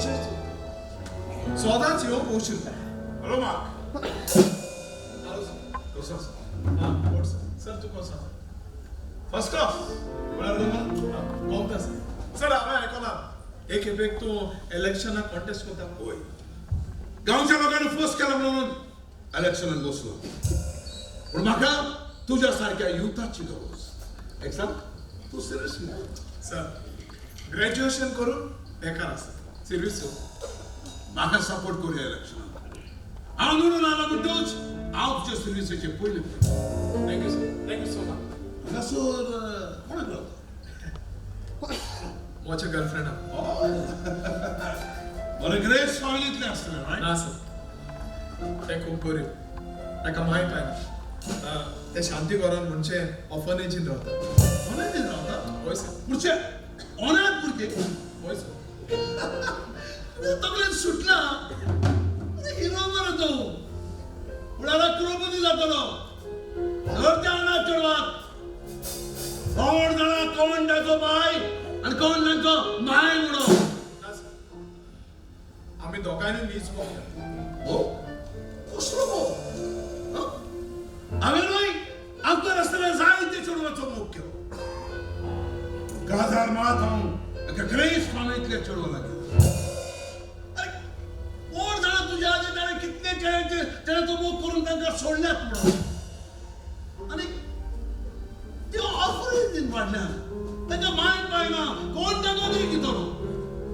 तशेंच सदांच येवंक उशीर. Hello Mark. Hello sir. कसो आसा? हां, what sir? Sir, तूं कसो आसा? फर्स्ट क्लास म्हळ्यार तुका. कोमता सर. सर, हांवें आयकलां एक खेपेक तूं इलेक्शनाक कॉन्टेस्ट करता. होय, गांवच्या लोकांनी फोर्स केला म्हणून इलेक्शनाक बसलो, पूण म्हाका तुज्या सारक्या युथाची गरज. एक सांग, तूं सिरियस? सर, ग्रॅज्युएशन करून बेकार आसा, सिर्वीस. म्हाका सपोर्ट करूया इलेक्शनाक. हांव निवडून आलो म्हणटूच हांव तुजे सर्विसेचे पयले. Thank you sir, thank you so much. हांगासर कोणाक रावता? म्हज्या गर्लफ्रेंडा. बरें, ग्रेस फॅमिलींतलें आसतलें, रायट? ना सर, तें खूब गरीब. ताका माय पाय ना. तें शांती घरान म्हणचे ऑर्फनेजीन रावता. ऑनेजीन रावता? हय सर. म्हणजे अनाथ भुरगे? हय सर. तकलेन सुटला. हिरो मरे तो, फुडाराक करोडपती जातलो. धर त्या अनाथ चेडवाक. कोण जाणा कोण ताचो बाय आनी कोण तांचो माय म्हणून. ना सर, आमी दोगांयनी नीच मोग. हो, कसलो मोग? हांवें न्हय आमकां आसतना जायते चेडवाचो मोग केलो. काजार मात हांव एका ग्रेस फॅमिलींतल्या चेडवा लागीं. अरे, कोण जाणा तुज्या आदी ताणें कितले चेड्यांचे तेणें तो मोग करून तांकां सोडल्यात म्हणून. आनी त्यो ऑर्फनेजीन वाडल्यात, तांकां माय पाय ना, कोण तांकां न्ही दितलो.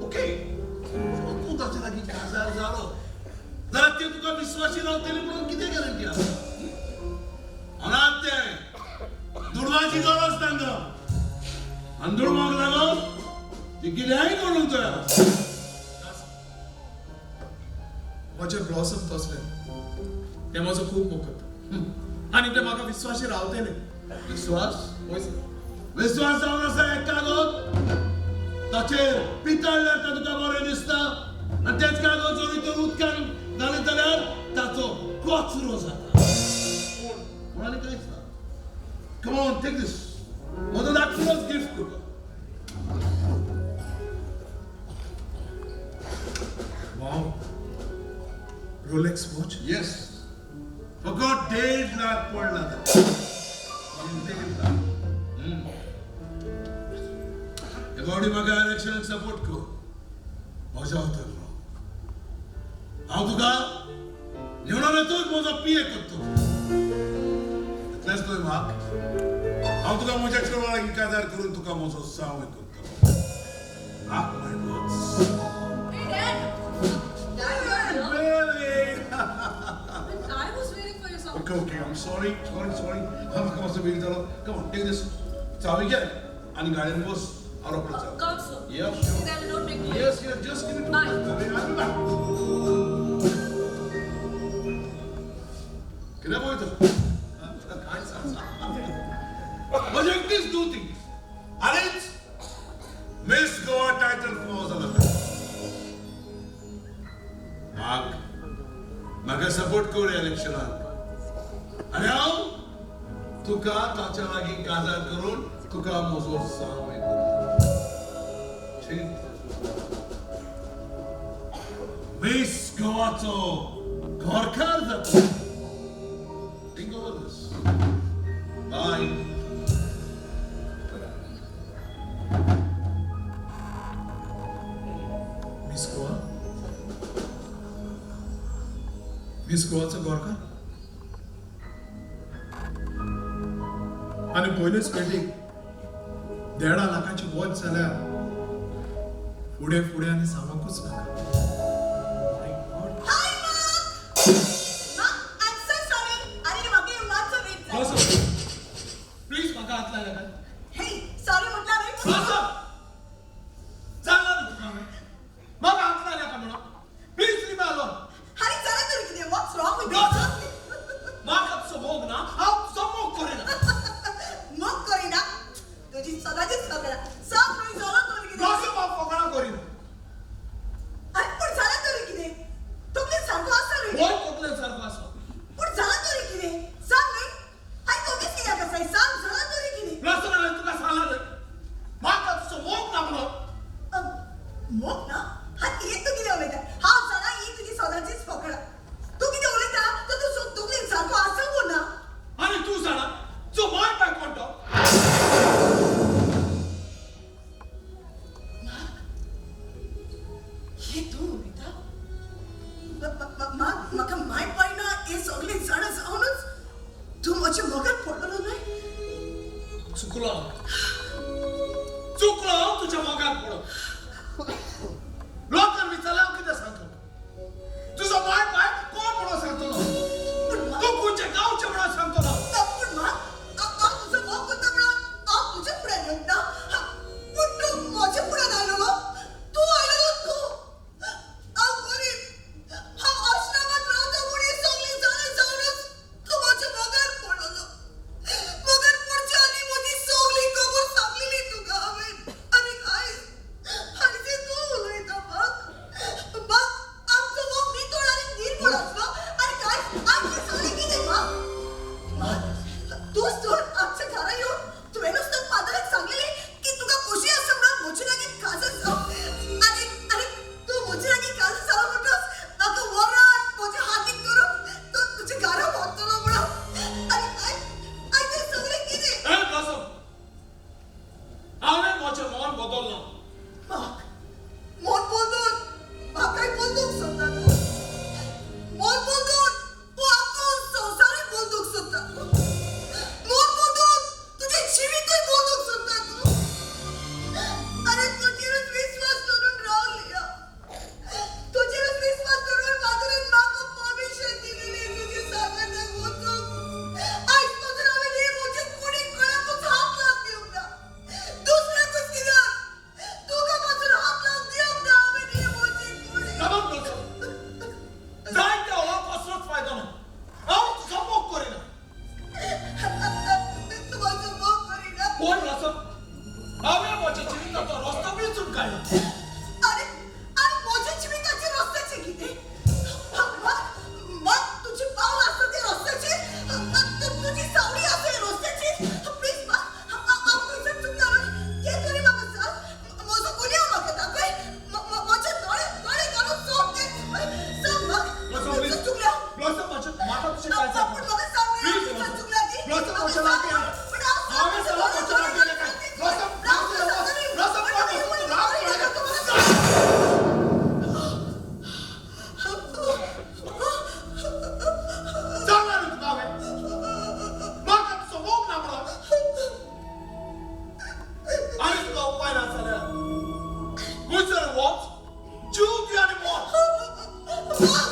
ओके, तूं ताचे लागीं काजार जालो जाल्यार ते तुका विस्वाशी रावतली म्हणून कितें गॅरंटी आसा? अनाथ तें, दुडवाची गरज तांकां आनी दुडवांक लागून ती कितेंय करूंक तयार आसा. ना सर, म्हजें ब्लॉसम तसलें. तें म्हजो खूब मोग करता आनी तें म्हाका विस्वाशी रावतलें. विस्वास? हय सर. विस्वास जावन आसा एक कागद. ताचेर पिताळल्यार तें तुका बरें दिसता आनी तेच कागद जरी तर उदकान घालीत जाल्यार ताचो कचरो जाता. पूण पूण आनी कांयच ना. Come on, take this. म्हजो धाकटुलोच गिफ्ट तुका. वाव, Rolex watch. Yes, फकत 1.5 लाख पडला. Take it back. हे फावटी म्हाका इलेक्शनाक सपोर्ट कर, म्हज्या वतलो. हांव तुका निवडून येतूच म्हजो पिए करतलो. इतलेंच न्हय मार्क, हांव तुका म्हज्या चेडवा लागीं काजार करून तुका म्हजो जांवय करतलो. Mark my words. Hey, Dad! Dad, you're here? Really? But I was waiting for you, sir. Okay, I'm sorry, sorry, sorry. हांव म्हाका मातसो वेळ जालो. Come on, take this. चावी घे आनी गाडयेन बस, हांव रोकडो चल. Come, sir. Yeah, sure. Dad, don't make me late. Yes, just give it to Bye. me. I'll be back. कितें पळयता? कांयच ना. म्हजें एकटीच दू ती हालींच मिस गोवा टायटल फावो जाला. मार्क, म्हाका सपोर्ट कर इलेक्शनाक आनी हांव तुका ताच्या लागीं काजार करून तुका म्हजो जांवय करतलो. मिस गोवाचो घरकार जातलो. Think over this. Bye. Miss Goa, miss गोवाचो गोरकार आनी पयलेच पेटीक 1.5 लाखाची वॉच जाल्यार फुडें फुडें आनी सांगूंकूच नाका. My God. Hi, Mark! Mark, I'm so sorry. अरे म्हाका मातसो वेट जालो. प्लीज, म्हाका हात लाय नाका. Hey, sorry म्हटलं हांवें. ब्लॉसम, सांगला न्हू तुका हांवें, म्हाका हात लाय नाका म्हणून. Please leave me alone. अरे चला तरी कितें? What's wrong with you? Blossom, म्हाका तुजो मोग ना, हांव तुजो मोग करिना. मोग करिना? तुजी सदांचीच खबर. सग खंय जालो तरी कितें? ब्लॉसम, हांव फकाणां करिना. Oh!